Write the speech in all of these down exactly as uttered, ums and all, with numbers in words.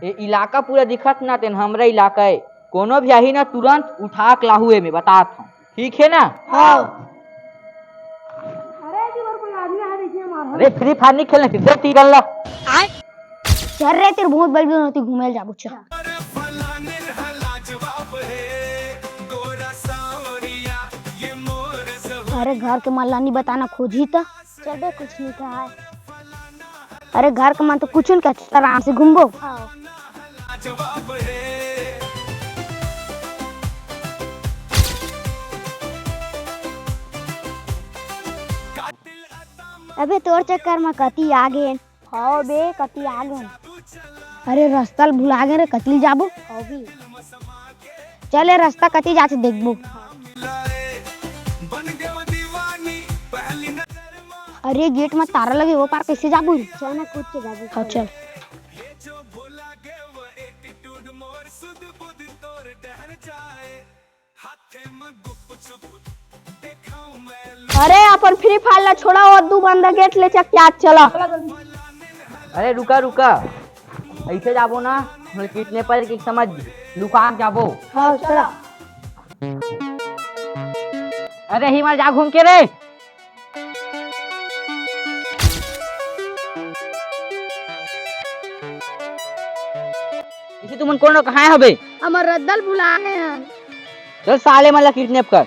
ये इलाका पूरा दिखत ना, तेन हमरा इलाका ए। कोनो भी आही ना, तुरंत उठा के लाहू एमे, बतात हूँ। ठीक है ना? हाँ। अरे, जी, और कोई आदमी आ रही है, मार। अरे, Free Fire नहीं खेलना, दे तीरन ला। चल रे, तेरे बहुत बड़ी होती, घूमे ल जाबो, चल। अरे, घर के मन ला नहीं बताना, खोजी त। चल बे, कुछ नहीं कहा है। अरे, घर के मन तो कुछ नहीं कहते, आराम से घूमबो। हाँ। अबे, तोर चक्कर में कती आ गेन। हाँ बे, कती आ गेन। अरे, रास्ता ल भुला गेन रे, कती ल जाबो? हाँ भी। चल, ए रास्ता कती जाथे देखबो। अरे, गेट में तारा लगे, वो पार कैसे जाबो? चल ना, कूद के जाबो। हाँ, चल। अरे, अपन Free Fire ला छोड़ा, वो दू बंदा गेट ले चक के आज चला। अरे, रुका, रुका, ऐसे जाबो ना, हम kidnapper के समझ, लुका के जाबो। हाँ, चला। अरे, ही मर जा घूम के रे। इसे तुमन कोन कहाँ हबे? हमर रद्दा ल भुलाए हन। चल साले मन ला kidnap कर।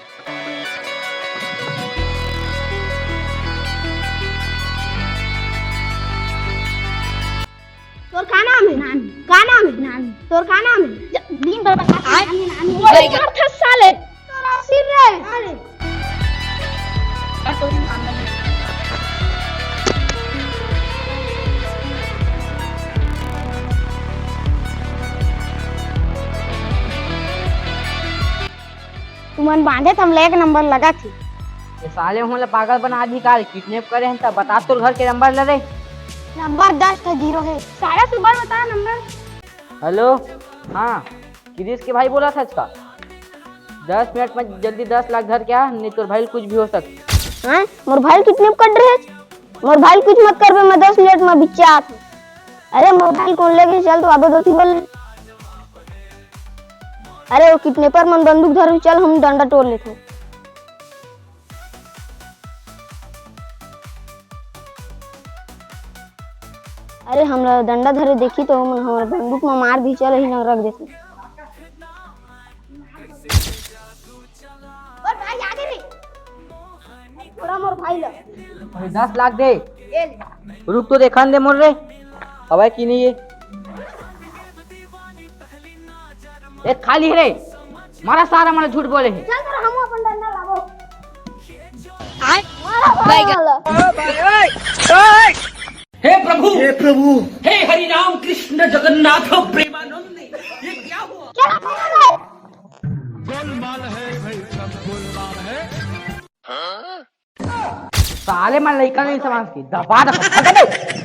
तोर का नाम है? नानी। का नाम है? नानी। तोर का नाम है? ज-, दिन भर बता आय। नानी, नानी। वही मार था साले। तोरा सिर रे। अरे। तुमन बांधे त हमला एक नंबर लगत हे। ये साले हमला पागल बना दी काल, kidnap करे हैं त बता तोर घर के नंबर ले रे। नंबर दस का जीरो है। साला सुबह बता नंबर। हेलो, हाँ, किरिस के भाई बोला था इसका। दस मिनट में जल्दी दस लाख धर के आ, नहीं तोर भाई कुछ भी हो सकता। हाँ, मोर भाई kidnap कर रहे हैं। मोर भाई कुछ मत करबे, मैं दस मिनट में बिच्चा आत हूँ। अरे मोर भाई कोन लेगे चल तो आबे दोती बोल। अरे वो kidnapper मन बंदूक धर, चल हम डंडा टोर लेथन। अरे हमरा डंडा धरे देखी तो हमर बंदूक में मार दी, चल ही रख देथन। और भाई आगे रे। थोड़ा मोर भाई ला। अरे दस लाख दे। ये ले। रुक तो देखन दे मोर रे। हवय कि नहीं ये? एक खाली रे। मारा सारा मन झूठ बोले हे। चल तोरा हम अपन डंडा लाबो। आय। मारा भाई वाला। हे प्रभु, हे प्रभु। हे हरि राम कृष्ण जगन्नाथ प्रेमानंद, ये क्या हुआ? चल भाई। गोलमाल है भाई, सब गोलमाल है। साले मन लइका नहीं समझ के दबा दबा, दबा दे।